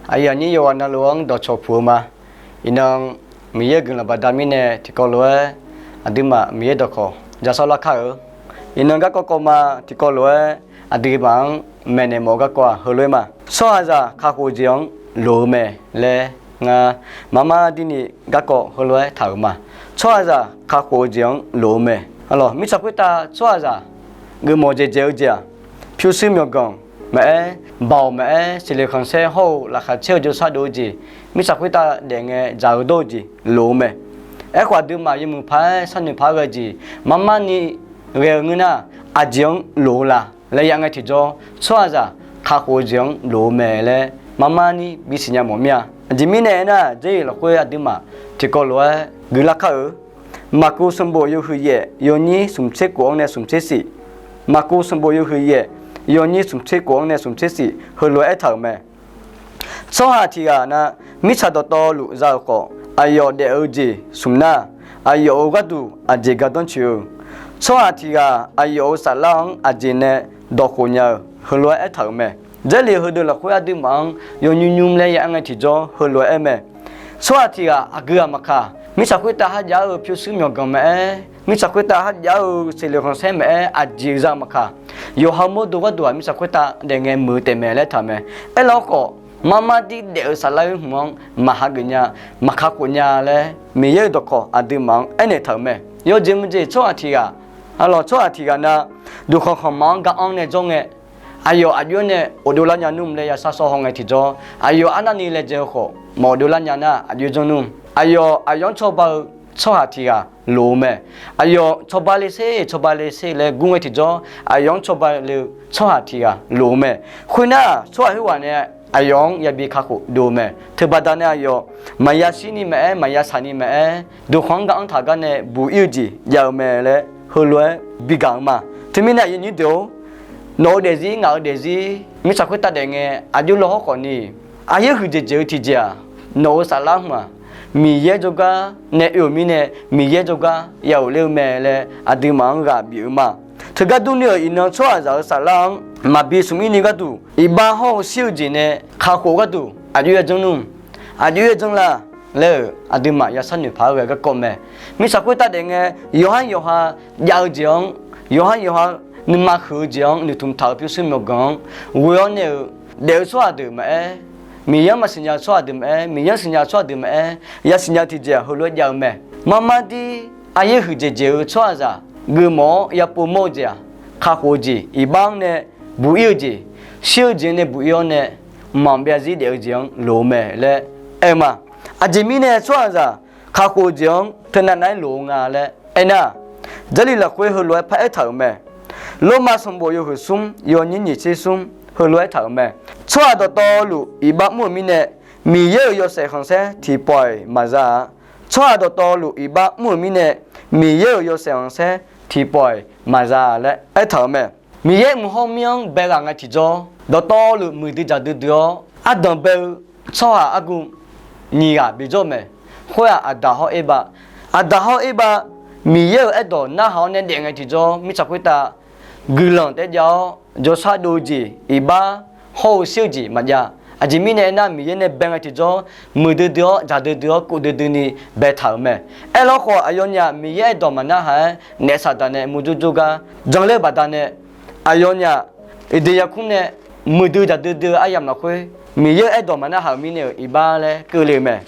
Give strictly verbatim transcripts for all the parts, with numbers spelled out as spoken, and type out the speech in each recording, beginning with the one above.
Aqyuif aqnyir yawqghaq navluf-anr dawqcawq puq-eu ma. Iqnan Miqyaer-euq guiqlanq baqda mirnae tiqkawv lof-aer aqduimaf Miqyaer dawqkawq ja sawr lar kar-eu. Iqnan garkawv kawv ma tiqkawv lof-aer aqduimaf-anr maeqnaeq mawf-eu garkawv-aq heulof-aer ma. Tsawrhaqzaq kakhof-eu jeq-anr loq-eu mae laer ngar mar mar dirni garkawv heulof-aer taq-euq ma. Tsawrhaqzaq kakhof-eu jeq-anr loq-eu mae. Mirtsaq khoertav tsawrhaqzaq geufmawf dzaeqdzaeq-eu jeq-aq, pyurshuir myawqganq maqaer, baoq maqaer, siqloeq khanqsaer hawr-eu laqkhaq caer-eu jawrshar dov-eu jeq, mirtsaq khoertav daef ngae dzaq-eu dawr-eu jeq loq-eu mae. Aerkhawf aqduimaf yawmuiq paq-aer sharnoeq paq-aer ghae-eu jeq mar mar ni ghae-eu ngeur nar, aqjeq-anr loq-eu la laer ya ngae tiqjawr, tsawrhaqzaq kakhof-eu jeq-anr loq-eu mae laer mar mar ni bisiq nya mawf mir-a. Aqjeq mirnae aernar, Jarlif lafkhoer aqduimaf tiqkawv lof-aer guiqlar kar-eu. Maqkuv sanqbof yawhuiq yaef yawnyir smq tser khof-anr nae smq tser shif. Maqkuv sanqbof yawhuiq yaef yawnyir smq tser khof-anr nae smq tser shif heulof-aer aertaq-euq mae. Tsawrhaq tiq ghaq na mirtsaq dawqtawvluf za-euq khawf, aqyawf daef-eu jeq smq nar, aqyawf-euq gharduq aqjeq gardanr coeq-eu. Tsawrhaq tiq ghaq aqyawf-euq saflar-anr aqjeq nae dawqkhof nya-eu heulof-aer aertaq-euq mae. Jarlif heudeuq lafkhoer aqduimaf-anr yawnymr nymr laer ya aer ngae tiqjawr heulof-aer aer mae. Tsawrhaq tiq ghaq aqgeu ghaq maqkaq, mirtsaq khoertav kharjav-eu pyurshuir myawqganq maqaer, mirtsaq khoertav kharjav-eu siqloeq khanqsaer maqaer, aqjeq za-eu maqkaq, yawqha mawrdo gharduq-aq mirtsaq khoertav daef ngae muiq-eu taef mae laer taq-eu mae. Aerlar khawf, mar mar dir daef-eu saflar-eu hmq-anr maqhageuf nya, maqkakhof nya laer Miqyaer-euq dawqkawq aqduimaf-anr aernaeq taq-euq mae. Yawjeq maqjeq tsawrhaq tiq ghaq, aqlawq tsawrhaq tiq ghaq na duqkhanq khanqmaq-anr gar-anr nae jawr ngae, aqyawf aqjox-aer nae ghofdov lar nya nmr laer yashar sawr haw ngae tiqjawr, aqyawf arnavni laejae-eu khawf maqghofdov lar nya nar, aqjox janr nmr. Aqyawf aqyawf-anr cawba-eu tsawrhaq tiq ghaq loq-eu mae. Aqyawf cawba le sher, cawba le sher laer gur ngae tiqjawr, aqyawf-anr cawba le-eu tsawrhaq tiq ghaq loq-eu mae. Khoernar, tsawrhaq khoerghaq nae aqyawf-anr yabi kakhof dov-eu mae. Teubaqda nae aqyawf maqya shirni maqaer, maqya saqni maqaer, duqkhanq-anr gar-anr taq gar nae buq-ir-eu jeq jav-eu mae laer heulof-aer bi gaq-eu ma. Teumirnae aqyuif aqnyir deuq-or, nawq-eu daefzir ngaq-eu daefzir mirtsaq khoertav daef ngae aqjox law hawr khawfni, aqyaer huiqdzaeq dzaeq-eu tiqjeq-aq, nawq-euq saflar hmq-aq, Miqyaer jawrgar nae oe-euq mirnae Miqyaer jawrgar ya ghofler-eu mae laer aqduimaf-anr ghaq bif-eu ma. Teugar durni-euq iqnan tsawrhaqzaq-euq saflar-anr maqbi smq-ir ni gharduq, iqbax hawr-eu shir-eu jeq nae kakhof gharduq aqjox-aer janr nmr, aqjox-aer janr la laer-euq aqduimaf yashar noeqpaq-aer ghae garkawv mae. Mirtsaq khoertav daef ngae, yawqhar yawqha jav-eu jeq-anr, yawqhar yawqha nuima huiq-eu jeq-anr noeqtmq taq-euq pyurshuir myawqganq-anr ghoe-awr nae-euq daef-eu tsawrhaq deuq maqaer, Miqyaer-anr maqsiqnya-eu tsawrhaq deuq maqaer, Miqyaer-anr siqnya-eu tsawrhaq deuq maqaer, yasiqnya tiqjeq-aq heulof-aer jav-eu mae. Mar mar dir aqyaer huiqdzaeq dzaeq-eu tsawrhaqzaq geufmawf-awr yapov mawr-eu jeq-aq, kakhof-eu jeq, iqbax-anr nae buq-ir-eu jeq, shir-eu jeq-anr nae buq-ir-awr nae mqmaq maqbyav zir daef-eu jeq-anr loq-eu mae laer aer-eu ma. Aqjeq mirnae tsawrhaqzaq kakhof-eu jeq-anr teunav nav-aer loq-eu nga laer aernar, Jarlif lafkhoer heulof-aer paraer taq-euq mae. Lormav sanqbof yawhuiq smr yawnyir nyiq tser smr heulof-aer taq-euq mae. Tsawrhaq dawqtawvluf iqbax mr-euq mirnae, Miqyaer-euq yawshaef khanqsaer tiqpawf-iq maqza-a. Tsawrhaq dawqtawvluf iqbax mr-euq mirnae, Miqyaer-euq yawshaef khanqsaer tiqpawf-iq maqza laer aertaq-euq mae. Miqyaer mq hawr mir-anr bae ghaq ngae tiqjawr, dawqtawvluf muiqdui dzaqdui dui-awr ardanq bae-eu tsawrhaq argu nyiq ghaq bijawr-eu mae. Khoer-aq, Aqdaq hawr Erbav. Aqdaq hawr Erbav, Miqyaer-euq aerdawq narhaq-awr nae daef ngae tiqjawr, mirtsaq khoertav guiqlanq taef jav-awr jawrshar dov-eu jeq, iqbax hawr-eu shir-eu jeq maqjav. Aqjeq mirnae aernar, Miqyaer nae bae ngae tiqjawr, muiqdui dui-awr, dzaqdui dui-awr, kofdui dui ni baetaq-euq mae. Aerlawkhawf, aqyawfnyaf Miqyaer aerdawq maqnarhaq-aer naef saqdaq nae murjur jur gar janler-eu baqdanae, aqyawfnyaf Eqdeq yarkmr nae muiqdui dzaqdui dui-eu aryamq lafkhoer, Miqyaer-euq aerdawq maqnarhaq-euq mirnae-euq iqbax laer keuvle-eu mae.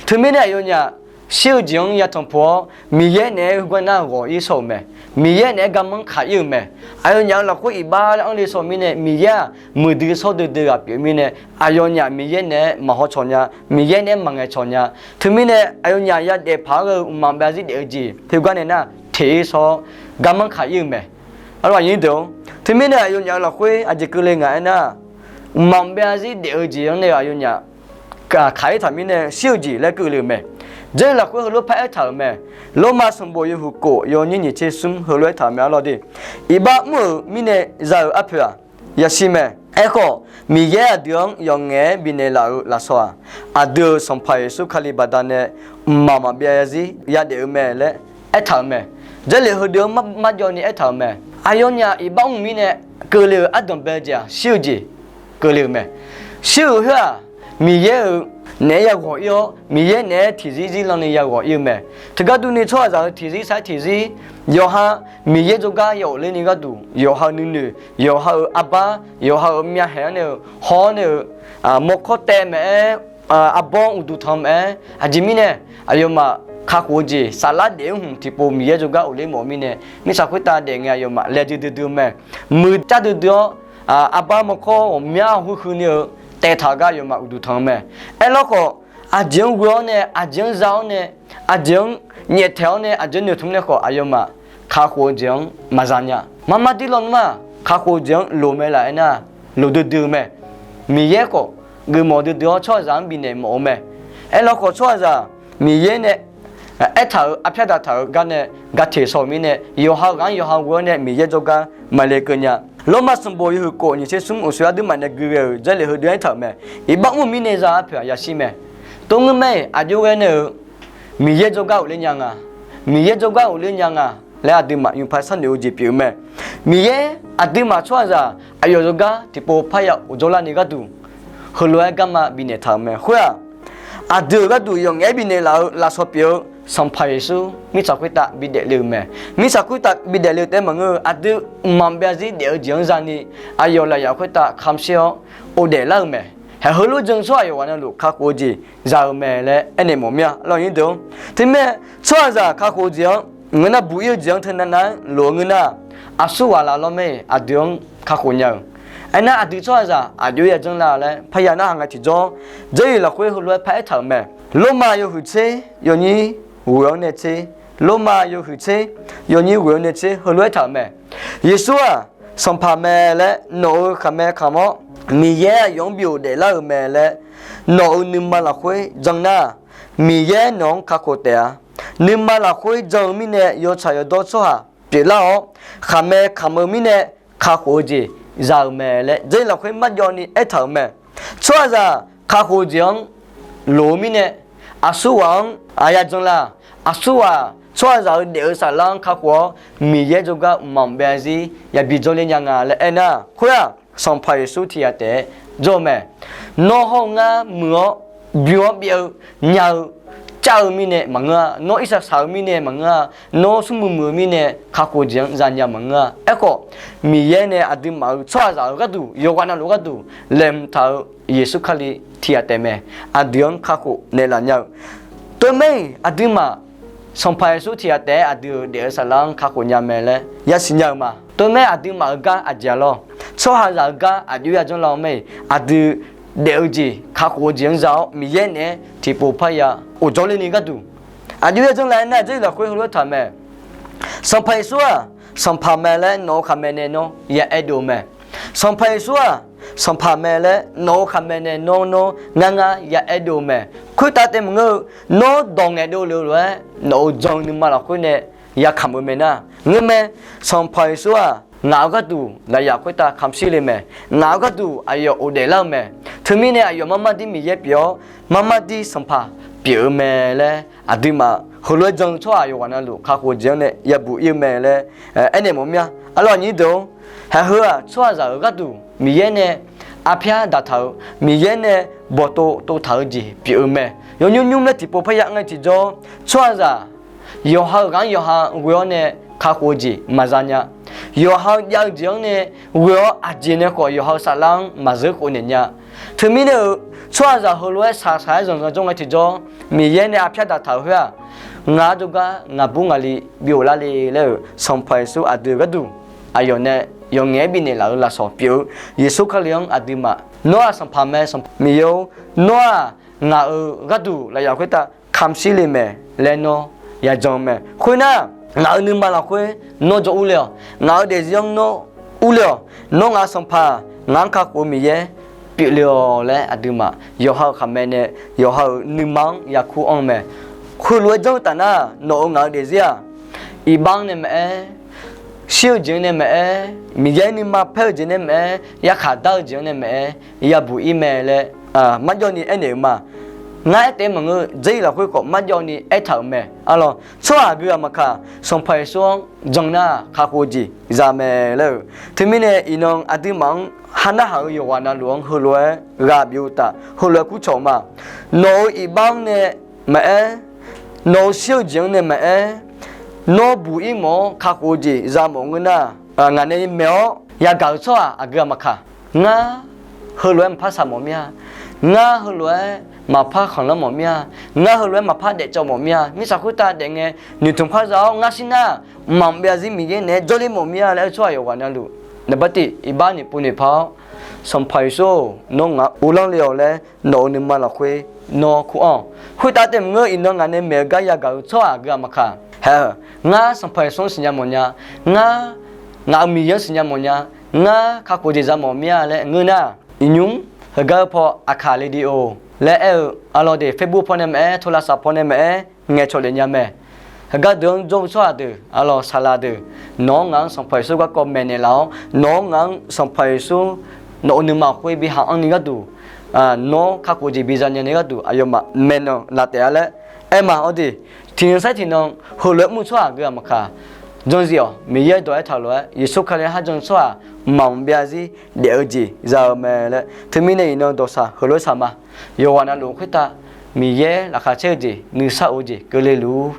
Teumirnae aqyawfnyaf shir-eu jeq-anr yatanq puq-awr, Miqyaer naeq-aer heugar nar ghawq-ir shawr-euq mae. Miqyaer naeq-aer garmanr kaq-ir-euq mae. Aqyawfnyaf-euq lafkhoer iqbax laer anr le shawr-eu mirnae, Miqyaer-aq muiqdui shawr duidui ghaq pyeuf-eu mirnae, aqyawfnyaf Miqyaer naeq-aer maqhaw cawq nya, Miqyaer naeq-aer maqngaeq cawq nya. Teumirnae aqyawfnyaf yadaef paq-aer ghae-eu mqmaq maqbyav zir daef-eu jeq teugar nae nar teq-ir shawr-awr garmanr kaq-ir-euq mae. Aqyuif aqnyir deuq-or, teumirnae aqyawfnyaf-euq lafkhoer aqjeq keuvle nga aernar, mqmaq maqbyav zir daef-eu jeq-anr nae-euq aqyawfnyaf kaq-ir taq mirnae shir-eu jeq laer keuvle-euq mae. Jarlif lafkhoer heulof paraer taq-euq mae. Lormav sanqbof yawhuiq kof yawnyir nyiq tser smr heulof-aer taq-euq mae arlawr de. Iqbax mr-euq mirnae za-euq arpoeq-aq, yashir mae. Aerkhawf, Miqyaer aqdui-anr yawf ngaef-aer bifnaeq laf-euq lafsawq-aq, aqdui-euq Sanqpaq Yeqsur Kali baqdanae mqmaq maqbyav zir yadaef-eu mae laer aertaq-euq mae. Jarlif heudeuq-anr marjawv ni aertaq-euq mae. Aqyawfnyaf iqbax mr-euq mirnae keuvle-euq ardanq bae-eu jeq-aq, shir-eu jeq keuvle-euq mae. Shir-euq khoer-aq, Miqyaer-euq naeq-aer yaghawq ir-awr, Miqyaer naeq-aer tiqzir zirlan ni yaghawq ir-eu mae. Teugar durni tsawrhaqzaq-euq tiqzir sar-aer tiqzir, yawqha Miqyaer jawrgar yaghofler ni gharduq, yawqha-euq nuinoeq, yawqha-euq arbar, yawqha-euq myavhaeq-anr nae-euq, haw-anr nae-euq, mawrkawr taev maeq-aer, arbawr-anr uqduq tanq maeq-aer, aqjeq mirnae aqyawfmaf kakhof-eu jeq saflar daef-anr hmq tiqpov Miqyaer jawrgar ghofler mawf-eu mirnae, mirtsaq khoertav daef ngae aqyawfmaf laejae duidui-eu mae. Muiqjav duidui-awr, arbar mawrkawr ghawqmyanr huiqhuiq ni-euq taev taq-eu gar aqyawfmaf uqduq tanq-eu mae. Aerlawr khawf, aqjeq-anr ghoe-awr nae, aqjeq-anr za-awr nae, aqjeq-anr nyaeftaeq-awr nae, aqjeq-anr noeqtmq nae khawf, aqyawfmaf kakhof-eu jeq-anr maqza nya. Marmar dir lawnmr-aq, kakhof-eu jeq-anr loq mae laf aernar, loq duidui-eu mae. Miqyaer khawf geufmawf duidui-awr tsawrhaqzaq-anr bifnaeq mawf-eu mae. Aerlawr khawf, tsawrhaqzaq Miqyaer nae aertaq-euq arpyar daqtaq-euq gar nae ga teq shaw-euq mirnae, yawqha-eu ghaq-anr yawqha ghoe-awr nae Miqyaer jawrgar maqle keuv nya. Lormav sanqbof yawhuiq kof nyiq tser smr uqshoe aqduimaf nae gui ghae-euq Jarlif heudeuq-anr aertaq-euq mae. Iqbax mr-eu mirnae za-ar poeq-aq yashir mae. Tov ngeur mae, aqjox ghae nae-euq Miqyaer jawrgar ghofler nya nga, Miqyaer jawrgar ghofler nya nga laer aqduimaf nymq paq sharnoeq-eu jeq pyeuf-eu mae. Miqyaer aqduimaf tsawrhaqzaq aqyawf jawrgar tiqpov parya of jawrlar ni gharduq, heulof-aer garma bifnaeq taq-euq mae. Khoer-aq, aqdui-euq gharduq yawf ngaef-aer bifnaeq laf-eu lafsawq pyeuf-eu Sanqpaq Yeqsur mirtsaq khoertav bidaef le-euq mae. Mirtsaq khoertav bidaef le-eu taef-aer maqngeur-eu, aqdui mqmaq byav zir daef-eu jeq-anr zani, aqyawf lafyaf khoertav kamq shir-awr ghofdaef lar-euq mae. Haeq heulof jan-eu tsawrhaq yawqghaq navluf kakhof-eu jeq za-eu mae laer aernaeq mawf mir-a, lawr nyir deuq-or. Teumirnae, tsawrhaqzaq kakhof-eu jeq-anr ngeur nar, buq ir-eu jeq-anr teunav nav-aer loq-eu ngeur nar, aqsurghaq laf lawr mae-iq aqdui-anr kakhof nya-euq. Aernar, aqdui tsawrhaqzaq aqjox-aer yajanr la laer parya narhaq ngae tiqjawr, Jarlif lafkhoer heulof-aer paraer taq-euq mae. Lormav yawhuiq tser yawnyir ghoeq-anr nae tser, Lormav yawhuiq tser yawnyir ghoeq-anr nae tser heulof-aer taq-euq mae. Yeqsur-aq, Sanqpaq mae laer nawq-euq khaqmae kamq-awr, Miqyaer aqyawf-anr bi ghofdaef lar-euq mae laer nawq-euq nuima lafkhoer jan nar, Miqyaer nawq-anr kakhof taef-a. Nuima lafkhoer jan-eu mirnae yawtsaq yawdawr tsawrhaq pyeuflar-awr, khaqmae kamq-eu mirnae kakhof-eu jeq za-euq mae laer Jarlif lafkhoer marjawv ni aertaq-euq mae. Tsawrhaqzaq kakhof-eu jeq-anr loq-eu mirnae, aqsurghaq-anr aqya jan la, aqsurghaq tsawrhaqzaq-euq daef-eu saflar-anr kakhof-awr, Miqyaer jawrgar mqmaq maqbyav zir yabi jawrler nya nga laer aernar, khoer-aq, Sanqpaq Yeqsur tiq ghaq taef-aer jawr-eu mae. Nawr hawr-eu ngar muiq-awr bym-awr byav-eu nya-eu cav-eu mirnae maqngeur-a. Nawr irsaq saq-eu mirnae maqngeur-a. Nawr smrmuiq muiq-eu mirnae kakhof jeq-anr zanya maqngeur-a. Aerkhawf, Miqyaer nae aqduimaf-euq tsawrhaqzaq-euq gharduq, yawqghaq navluf gharduq laeqhmq taq-eu Yeqsur Kali tiq ghaq taef mae. Aqdui-anr kakhof naeqlaf nya-eu. Tov mae-iq aqduimaf Sanqpaq Yeqsur tiq ghaq taef-aer aqdui-euq daef-eu saflar-anr kakhof nya mae laer yasiq nya-eu ma. Tov mae aqduimaf-euq gar aqjeq-a lawr. Tsawrhaqzaq-euq gar aqjox-aer yajanr la-awr mae-iq aqdui daef-eu jeq kakhof-eu jeq-anr za-awr Miqyaer naeq-aer tiqpov parya of jawrler ni gharduq, aqjox-aer yajanr la-aer nar, Jarlif lafkhoer heulof-aer taq-euq mae. Sanqpaq Yeqsur-aq, Sanqpaq mae laer nawq-euq khaqmae nae nawr ya aerdov-eu mae. Sanqpaq Yeqsur-aq, Sanqpaq mae laer nawq-euq khaqmae nae nawr nawr ngar ngar ya aerdov-eu mae. Khoertav taef maqngeur-eu, nawr dawq ngaeqdov lef-eu lof-aer nawq-euq jan-eu nuima lafkhoer nae ya kamq-eu mae nar, ngeur mae. Sanqpaq Yeqsur-aq, ngaq-euq gharduq lafyaf khoertav kamq shir le mae. Ngaq-euq gharduq aqyawf ghofdaef lar-eu mae. Teumirnae aqyawf marmar dir Miqyaer pyeuf-awr, marmar dir Sanqpaq pyeuf-eu mae laer aqduimaf heulof-aer jan-eu tsawrhaq yawqghaq navluf kakhof jeq-anr nae yabuq ir-eu mae laer aernaeq mawf mir-a. Arlawr aqnyir deuq-or, haeq heu-aq tsawrhaqzaq-euq gharduq Miqyaer nae arpyar daqtaq-euq, Miqyaer nae bawqtov tovtaq-eu jeq pyeuf-eu mae. Yawnymr nymr laer tiqpov parya ngae tiqjawr, tsawrhaqzaq yawqha-euq ghaq-anr yawqha ghoe-awr nae kakhof-eu jeq maqza nya. Yawqha-eu jav-eu jeq-anr nae ghoe-awr aqjeq nae khawf yawqha-euq saflar-anr maqzeur khof naeq nya. Teumirnae-euq tsawrhaqzaq heulof-aer shaqshaq-aer zanqzanq jawr ngae tiqjawr, Miqyaer nae arpyar daqtaq-euq khoer-aq, ngaq-anr jawrgar ngaqbur ngaqli bi ghoflar le laer-euq Sanqpaq Yeqsur aqdui-euq gharduq aqyawf nae yawqngaef-aer bifnaeq laf-euq lafsawq pyeuf-eu Yeqsur Kali-anr aqduimaf, nawr-aq Sanqpaq mae, Sanqpaq Miqyaer-or, nawr-aq ngaq-euq gharduq lafyaf khoertav kamq shir le mae laer nawr yajan mae. Khoernar, ngaq-euq nuima lafkhoer nawr jawr urle-awq. Ngaq-euq daefzir-anr nawr urle-awq. Nawr ngaq-euq Sanqpaq, ngaq-anr kakhof-eu Miqyaer pyeufle-awq laer aqduimaf yawqha-euq khaqmae nae yawqha-euq nuima-anr yakur anr-eu mae. Khoerlof-aer janr-eu taf nar, nawq-euq ngaq-euq daefzir-aq, iqbax-anr nae maqaer, shir-eu jeq-anr nae maqaer, Miqyaer nuima paer-eu jeq nae maqaer, yarkhaq dar-eu jeq-anr nae maqaer, yabuq ir mae laer marjawv ni aernaeq-euq ma. Ngar aertaef-aer maqngeur, dzer-iq lafkhoer khawf marjawv ni aertaq-euq mae. Arlawr, tsawrhaq aqgeu aqmaqkaq, Sanqpaq Yeqsur-anr jan nar kakhof-eu jeq za mae laer-eu. Teumirnae iqnan aqduimaf-anr ha narhaq-eu yawqghaq navluf-anr heulof-aer ghaq bif-eu uqtaf, heulof-aer kurcawq ma. Nawq-euq iqbax-anr nae maqaer, nawq-euq shir-eu jeq-anr nae maqaer, nawr buq-ir mawf-awr kakhof-eu jeq za mawf ngeur nar, ngaq nae maeq-awr yagaq-euq tsawrhaq aqgeu aqmaqkaq, ngar heulof-aer maqpar saq mawf mir-a. Ngar heulof-aer maqpar khanqlanr mawf mir-a. Ngar heulof-aer maqpar daefcawv mawf mir-a. Mirtsaq khoertav daef ngae, noeqtmq par za-awr ngar shir nar, mqmaq maqbyav zir Miqyaer naeq-aer jawrler mawf mir-a laer aer-eu tsawrhaq yawqghaq navluf, naqbar tiq iqbax noeqpov noeqpaq-awr, Sanqpaq Yeqsur-or, nawr ngaq-anr uvlanr le-awq laer nawq-euq nuima lafkhoer nawr kur-anr. Khoertav taef maqngeur, iqnan ngaq nae maeq-eu gar yagaq-euq tsawrhaq aqgeu aqmaqkaq, haeq-eu, ngar Sanqpaq Yeqsur-anr siqnya mawfnya, ngar ngaq-euq Miqyaer-anr siqnya mawfnya, ngar kakhof jeq za mawf mir-a laer ngeur nar, iqnymr heugar-eu paw Aqkaq Radio laer aer-eu, arlawr de Facebook paw nae maqaer, โทรศัพท์ paw nae maqaer, ngaeqcawq daef nya mae. Heugar deuq-anr jawr-eu tsawrhaq deuq, arlawr saqlaq deuq, nawq-anr ngaq-anr Sanqpaq Yeqsur garkawv maeqnaeq laf-awr, nawq-anr ngaq-anr Sanqpaq Yeqsur nawq-euq nuima khoer bi haq anrni gharduq, nawr kakhof jeq bi za nyani gharduq aqyawfmaf maeqnan laf taef-a laer aer ma. Awr de, tiqnan sair tiqnan heulof-aer mr-eu tsawrhaq aqgeu aqmaqkaq, janzif-awq. Miqyaer dawq aertaq-eu lof-aer, Yeqsur Kali-anr har jan-eu tsawrhaq mqmaq maqbyav zir daef-eu jeq za-eu mae laer. Teumirnae iqnan dawqshaq heulof-aer shaq ma. Yawqghaq navluf khoertav Miqyaer laqkhaq caer-eu jeq nuisar of-eu jeq keuvle luf-ur.